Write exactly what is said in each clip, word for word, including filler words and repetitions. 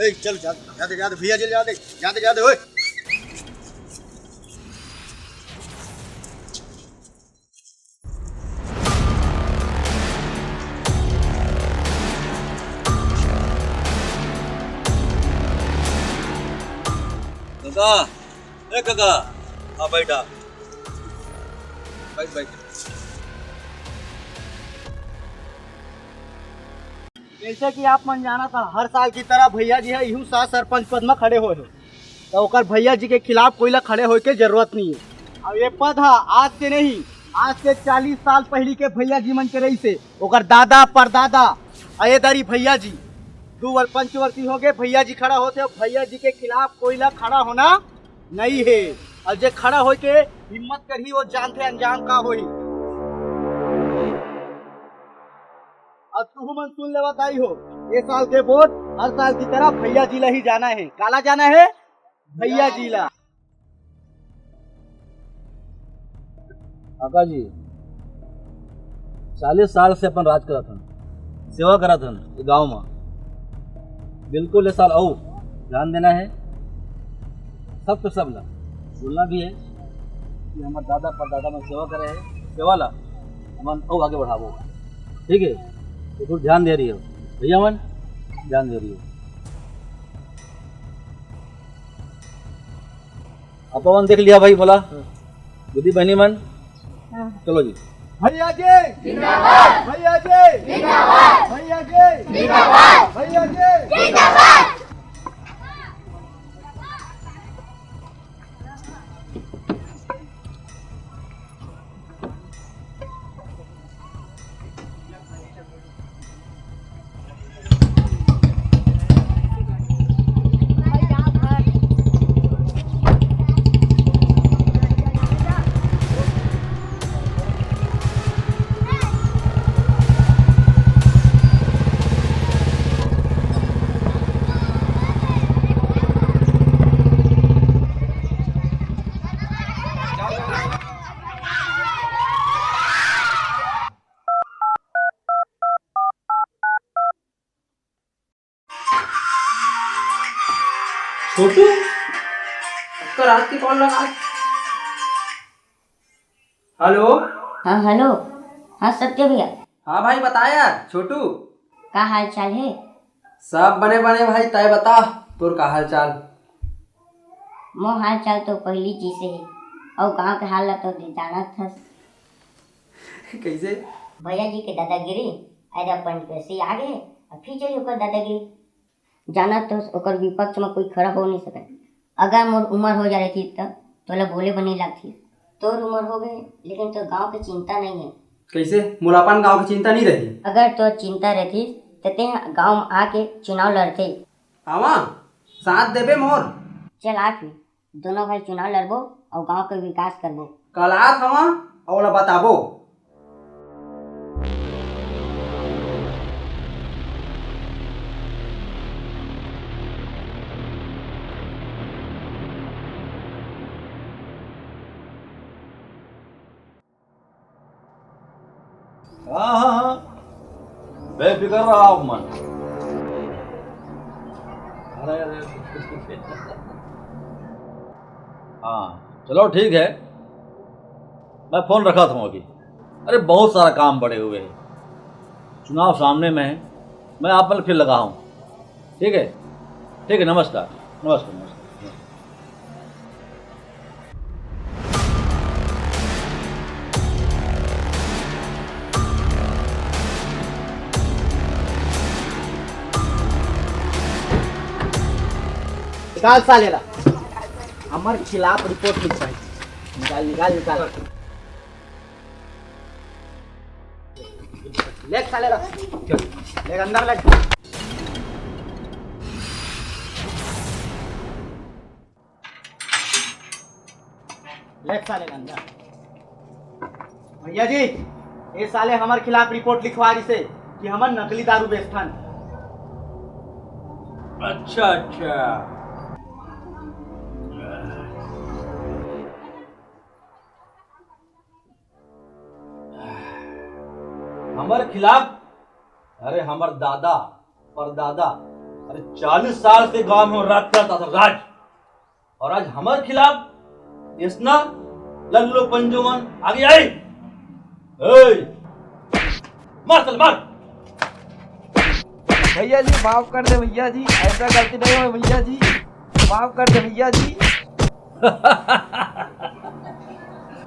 ए, चल, जा, जा दे, जा दे, भैया जी, जा दे, जा दे, जा दे, ओए। काका, ए काका, हाँ, बैठा, बैठ, बैठ। जैसे कि आप मन जानत हा, हर साल की तरह भैया जी ह इहू साल सरपंच पद म खड़े होए हे, तो ओकर भैया जी के खिलाफ कोई ला खड़े होए के जरूरत नहीं है। अब ये पद ह आज से नहीं, आज से चालीस साल पहली के भैया जी मन के रही से, ओकर दादा परदादा, अये दारी भैया जी, दू वर-, पंचवर्षी हो गए, भैया जी खड़ा होते, भैया जी के खिलाफ कोई ला खड़ा होना नहीं है। और जे खड़ा होए के हिम्मत करही, वो जानते अंजाम का होही। अब तुहू मन सुन लेवा दाई हो, ये साल के वोट हर साल की तरह भैया जी ला ही जाना है। काला जाना है? भैया जी ला। काका जी, चालीस साल से अपन राज करत हन, सेवा करत हन ये गांव में। बिल्कुल ये साल अउ ध्यान देना है, सब तो सब ला बोलना भी है कि हमर दादा परदादा मन सेवा करे है, सेवा ला हमन अउ आगे बढ़ाबो। ठीक है, तो कुछ ध्यान दे रही हो भैया मन, ध्यान दे रही हो। अपन देख लिया भाई, बोला दीदी बहनी मन। हाँ। चलो जी। भैया जी जिंदाबाद, भैया जी जिंदाबाद, भैया जी जिंदाबाद, भैया जी जिंदाबाद। छोटू, अतका रात के कॉल लगा। हेलो। हाँ, हेलो। हाँ, सत्य भैया। हाँ भाई, बता यार, छोटू। का हाल चाल है? सब बने बने भाई, तय बता, तोर का हाल चाल? मोर हाल चाल तो पहली जैसे है, और गांव के हाल ला तो दे जानत हस। कैसे? भैया जी के दादागिरी, अरे अपन पे से आगे, अब फिर चली ओकर दादागिरी। जानत हस, ओकर विपक्ष में कोई खड़ा हो नहीं सके। अगर मोर उम्र हो जा रही थी, तब तोला बोले बर नहीं लगती। तोर उम्र हो गए, लेकिन तोर गांव के चिंता नहीं है। कैसे? मोला अपन गांव के चिंता नहीं रहती? अगर तोर चिंता रहती, तो ते गांव में आके चुनाव लड़ते। आवा, साथ देबे मोर। चल आ फिर, दोनों भाई चुनाव लड़बो और गांव के विकास करबो। कल आत हवा और ओला बताबो। हाँ, हाँ, हाँ। बेफिक्र रहा आप मन। अरे, अरे। हाँ, चलो ठीक है, मैं फोन रखा था अभी। अरे, बहुत सारा काम पड़े हुए हैं, चुनाव सामने में है, मैं आप मन फिर लगा हूँ। ठीक है, ठीक है, नमस्कार, नमस्कार, नमस्कार। निकाल साले ला, हमर खिलाफ रिपोर्ट लिखवाई। निकाल, निकाल, निकाल। ले साले ला, ले अंदर ले। ले साले ला अंदर। भैया जी, ये साले हमारे खिलाफ रिपोर्ट लिखवा रही से कि हमन नकली दारू बेचथन। अच्छा, अच्छा। हमर खिलाफ? अरे, हमर दादा परदादा अरे, चालीस साल से गांव में राज चलता था, राज। और आज हमारे खिलाफ इसना लल्लो पंजो मन आगे आई। ए, मार साले, मार। भैया जी, माफ कर दे भैया जी, ऐसा गलती नहीं हो भैया जी, माफ कर दे भैया जी।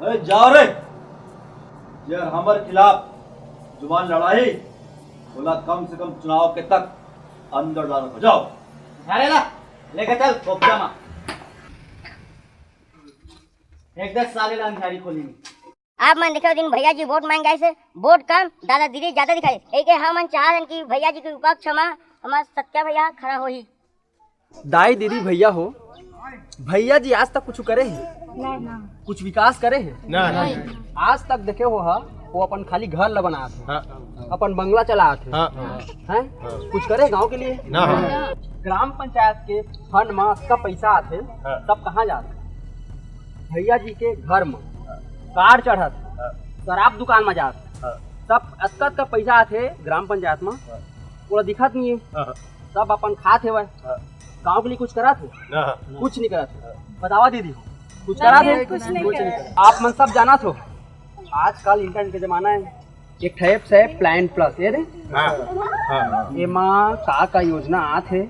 ए, जाओ रे, यार हमारे खिलाफ जुबान लड़ाई, बोला कम से कम चुनाव के तक अंदर डाल हो जाओ। अरे ला, लेके चल कोपचा मा। एक दस साले ला अंधारी खोली में। आप मन देखे दिन भैया जी वोट मांग आए से, वोट कम, दादागिरी ज्यादा दिखाई। एक हम मन चाहत हन कि भैया जी के विपक्ष मा हमार सत्या भैया खड़ा होही। दाई दीदी भैया हो, भैया जी आज तक कुछ करे हे? कुछ विकास करे हे? ना। आज तक देखे हो हा, वो अपन खाली घर ला बनात हे, हाँ। अपन बंगला चलात हे, हाँ। हैं? हाँ। कुछ करे गांव के लिए? ना। ग्राम पंचायत के फंड मा अतका पैसा आथे, हाँ। सब कहाँ जात हे? भैया जी के घर मा कार चढ़त, हाँ। शराब दुकान मा जात, हाँ। सब अतका अतका पैसा आथे ग्राम पंचायत मा, हाँ। ओला दिखत नहीं है, हाँ। सब अपन खात हेवय। हाँ। गांव के लिए कुछ करत हे? ना। कुछ नहीं करत हे। बतावा दीदी, कुछ करत हे? कुछ नहीं करत। आप मन सब जानत हो, आजकल इंटरनेट के जमाना है, एक ठे apps है प्लान प्लस, ये दे। हाँ, हाँ, हाँ। एमा का का योजना आत हे,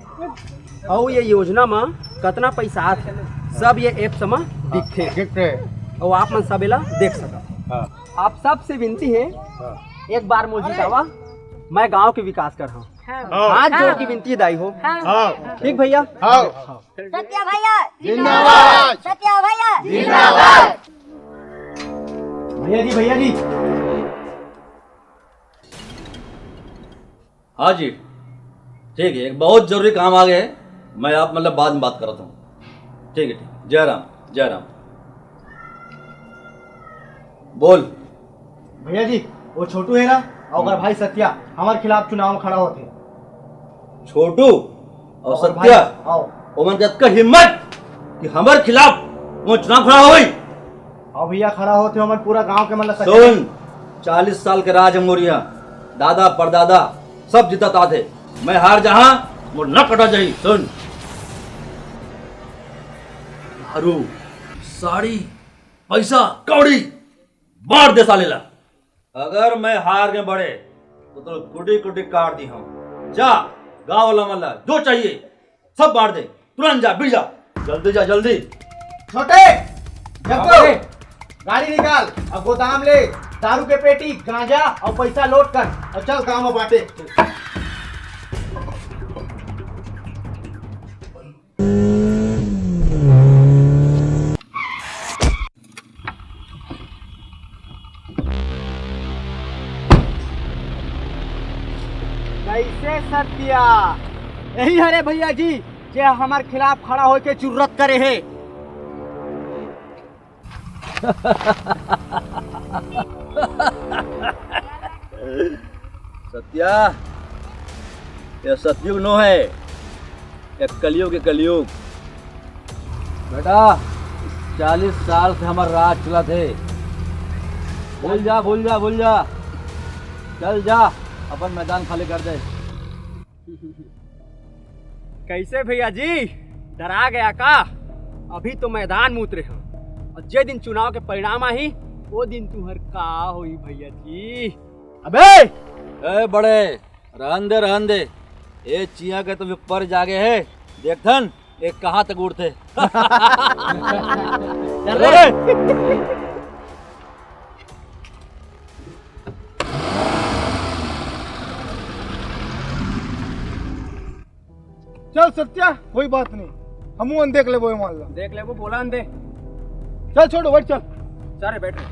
अउ ये योजना मा कतना पैसा आत हे, सब ये apps मा दिखथे। दिखथे। अउ आप मन सब एला देख सकत हो। हाँ। आप सबसे विनती है, हाँ। एक बार मोर जितावा, मैं गांव के विकास करहूं। हाँ। हाथ जोड़ के विनती दाई हो। हाँ। ठीक भैया? हाँ। सत्या भैया जिंदाबाद। सत्या भैया जिंदाबाद। भैया जी, भैया जी। हाँ जी, ठीक है, एक बहुत जरूरी काम आ गया है, मैं आप मतलब बाद में बात करता हूँ। ठीक है, ठीक, जय राम, जय राम। बोल। भैया जी, वो छोटू है ना, और ओकर हम्म। भाई सत्या हमारे खिलाफ चुनाव में खड़ा होते। छोटू और और सत्या, भाई, आओ। ओमन के अतका हिम्मत कि हमारे खिलाफ वो चुनाव खड़ा होई। आओ भैया, खड़ा होते हो, हमन पूरा गांव के मन ला सके। सुन, चालीस साल के राज है मोर इहाँ, दादा परदादा सब जीतत आथे, मैं हार जहाँ मोर न कटा जाही। सुन, दारू, साड़ी, पैसा, कौड़ी, मार दे साले ला। अगर मैं हार के बड़े तो तोर कुटी कुटी काट दी हूँ। जा, गाँव वाला मन ला जो चाहिए सब बांट दे। तुरंत जा, भी जा, जल्दी जा, जल्दी। छोटे, जग्गो, हाँ, भाई। गाड़ी निकाल और गोदाम ले दारू के पेटी, गांजा और पैसा लोड कर और चल गांव में बांटे। कैसे सत्या? यही हरे भैया जी, जे हमार खिलाफ खड़ा होके जुर्रत करे हे। सत्या, ये सतयुग नो है, ये कलयुग है, कलयुग। बेटा, चालीस साल से हमार राज चलत हे। भूल जा, भूल जा, भूल जा। चल जा, अपन मैदान खाली कर दे। कैसे भैया जी, डरा गया का? अभी तो मैदान में उतरे हो, और जे दिन चुनाव के परिणाम आही, वो दिन तुम्हार का होई भैया जी? अबे! ए बड़े, रहन दे, रहन दे। ए चिया के तो ऊपर जागे है, देखथन ए कहाँ तक उड़थे। चल रे। चल सत्या, कोई बात नहीं, हमू अन देख लेबो, मान ला। देख लेबो, बोला अन दे। चल छोटू, बैठ चल। चल रे, बैठ रे।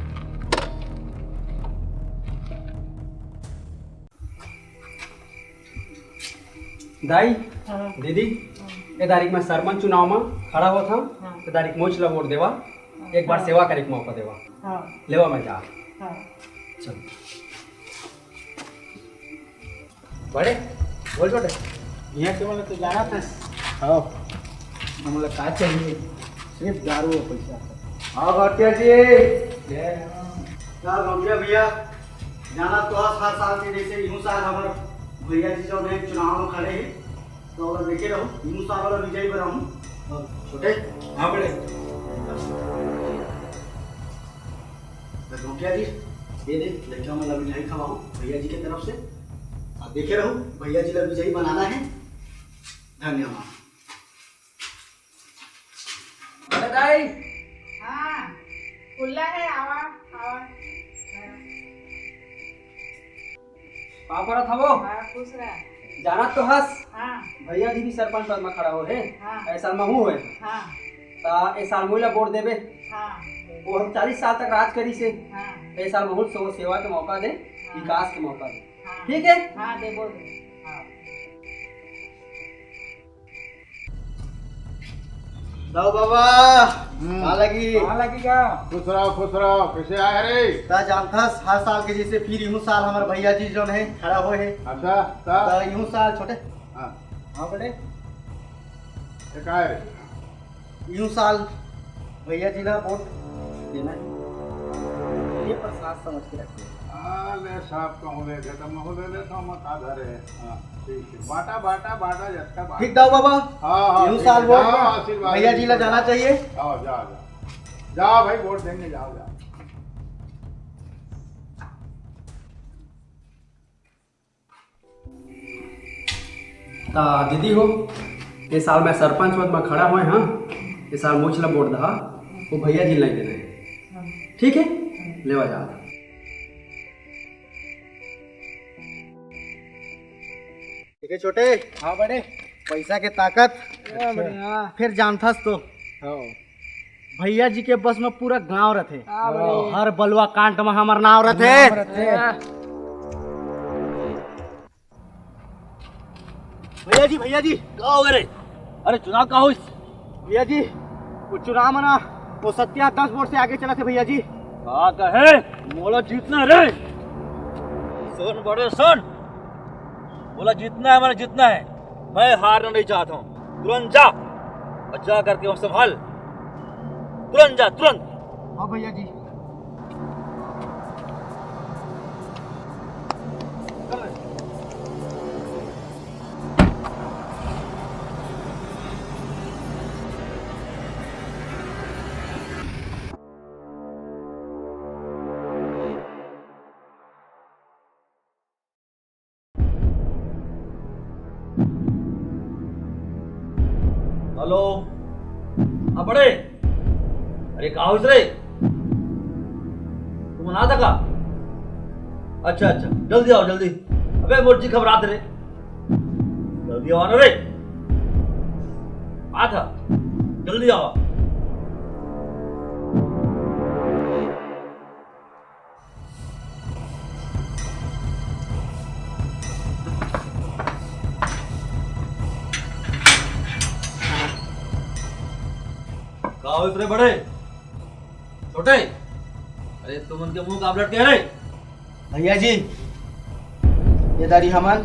दाई, हाँ। दीदी, हाँ। ए तारीख में सरपंच चुनाव में खड़ा होत हूँ, हाँ। तो तारीख मोच ला वोट देवा, हाँ। एक बार हाँ। सेवा करे के मौका देवा। हाँ। लेवा मैं जा। हाँ। चल। बड़े, बोल छोटे। यहाँ के मतलब तो जाना था। हाँ। हमला का चाहिए? सिर्फ दारू और पैसा। हाँ, भटिया जी। जय राम। का भटिया भैया, जाना तो हर साल के जैसे यूं साल हमार भैया जी जो है चुनाव में खड़े हैं, तो ओला देखे रहो, इहू साल वाला बिजई बर आहूँ। और छोटे, हाँ बड़े। तो मुखिया जी, ये दे, लड़का मन ला बिजई खवाओ भैया जी के तरफ से। और देखे रहो, भैया जी ला बिजई बनाना है। धन्यवाद। अरे दाई। हाँ, खुला है, आवा, आवा। पाँव परत हवो। हाँ, खुश रह। जानत तो हस, हाँ। भैया जी भी सरपंच पद में खड़ा होहे। हाँ। ए साल महू होए। हाँ। ता ए साल मोला वोट देबे। हाँ। वो हम चालीस साल तक राज करिस हे। हाँ। ए साल महू से सेवा के मौका दे, हाँ। विकास के मौका दे। हाँ। ठीक है? हाँ, देबो दे। हाँ। दाऊ बाबा, हम्म। का लगी? का लगी का? खुश रहो, खुश रहो। कैसे आए रे? ता जानथस, हर साल के जैसे फिर इहू साल हमर भैया जी जोन है, खड़ा होए है। अच्छा, ता? ता इहू साल छोटे। हाँ। हाँ बेटे। ये का है रे? इहू साल भैया जी ला वोट देना है। ये प्रसाद समझ के रखिए। हाँ, ले साहब, कहूँ ले, तो महू ले ले, तो मत आधा रे। हाँ, ठीक है। बाटा, बाटा, बाटा, जतका बाटा। ठीक दाऊ बाबा। हाँ, हाँ, इहू ठीक साल है। वोट जाओ, आशीर्वाद भैया जी ला लेके जाना जाओ। चाहिए। जाओ, जाओ, जाओ। जाओ भाई, वोट देंगे, जाओ, जाओ। ता दीदी हो, ए साल मैं सरपंच पद में खड़ा होए हाँ, ए साल मोच ला वोट दहा, वो भैया जी ला ही देना है। ठीक है, लेवा जा। ठीक है छोटे। हाँ बड़े। पैसा के ताकत। हाँ, बढ़िया। फिर जानथस तो। हाँ। भैया जी के बस में पूरा गांव रथे। हाँ, बड़े। हर बलवा कांड में हमर नाव रथे। नाव रथे। हाँ। भैया जी, भैया जी। का हो गे रे? अरे चुनाव का होइस? भैया जी, वो चुनाव में ना, वो सत्या दस वोट से आगे चलत हे भैया जी। का कहे? मोला जीतना रे। सुन बड़े सुन, मोला जीतना है, मोला जीतना है। मैं हारना नहीं चाहता हूँ। तुरंत जा और जा करके वो संभाल। तुरंत जा, तुरंत। हाँ भैया जी। हेलो, हाँ बड़े। अरे का होइस रे? तुम ना था का? अच्छा अच्छा, जल्दी आओ जल्दी। अबे मोर जी घबरात रे, जल्दी आओ ना रे। आ था, जल्दी आओ। का होइस रे बड़े? छोटे, अरे तुमन के मुंह काबर लटके हे रे? भैया जी, ये दारी हमन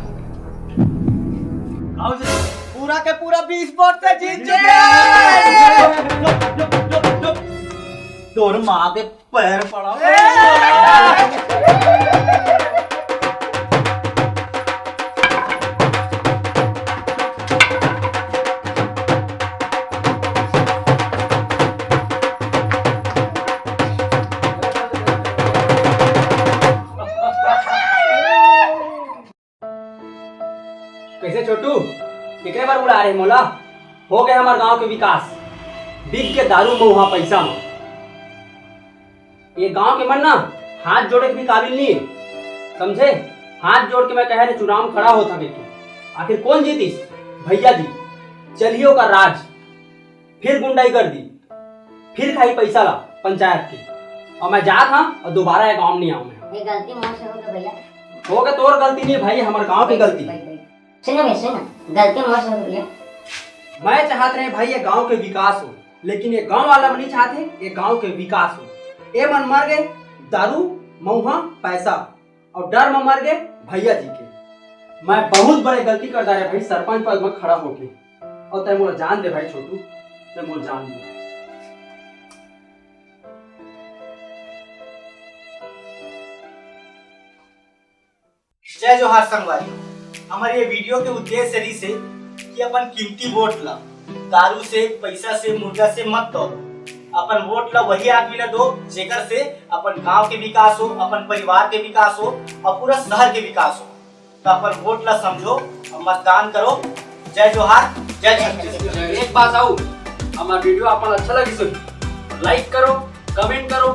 का होइस रे? पूरा के पूरा बीस वोट से जीत चुके हैं। तोर माँ के पैर पड़ा। कैसे छोटू, केकरे बर उड़ा रहे मोला? हो गए हमार गांव के विकास, बिक के दारू महुआ पैसा में। ये गांव के मन ना हाथ जोड़े के भी काबिल नहीं है, समझे? हाथ जोड़ के मैं कहे रे चुनाव में खड़ा हो सके तू। आखिर कौन जीतिस? भैया जी, चलियो का राज, फिर गुंडाई कर दी, फिर खाई पैसा ला पंचायत के। और मैं जात हाँ और दोबारा ये गांव में नहीं आऊँ मैं। ये गलती मोर से हो गई भैया। हो गए तोर गलती नहीं भाई, हमारे गांव की गलती। भाई, भाई। सुनो भैया, सुनो, गलती मोर से हो गई भैया। मैं चाहत रहे भाई ये गांव के विकास हो, लेकिन ये गांव वाला नहीं चाहते ये गांव के विकास हो। ये मन मर गए दारू, मऊहा, पैसा और डर में मर गए भैया जी के। मैं बहुत बड़े गलती कर डारे भाई, सरपंच पद में खड़ा होके। और तय मोला जान दे भाई छोटू, तय मोला जान दे। जय जोहार संगवारी, हमर ये वीडियो के उद्देश्य रहिस हे कि अपन कीमती वोट ला दारू से, पैसा से, मुर्गा से मत तौलो। अपन वोट ला वही आदमी ला दो, जेकर से अपन गांव के विकास हो, अपन परिवार के विकास हो और पूरा शहर के विकास हो। तो अपन वोट ला समझो और मतदान करो। जय जोहार, जय छत्तीसगढ़। एक बात आऊ, हमार वीडियो आपन अच्छा लगिस होही, लाइक करो, कमेंट करो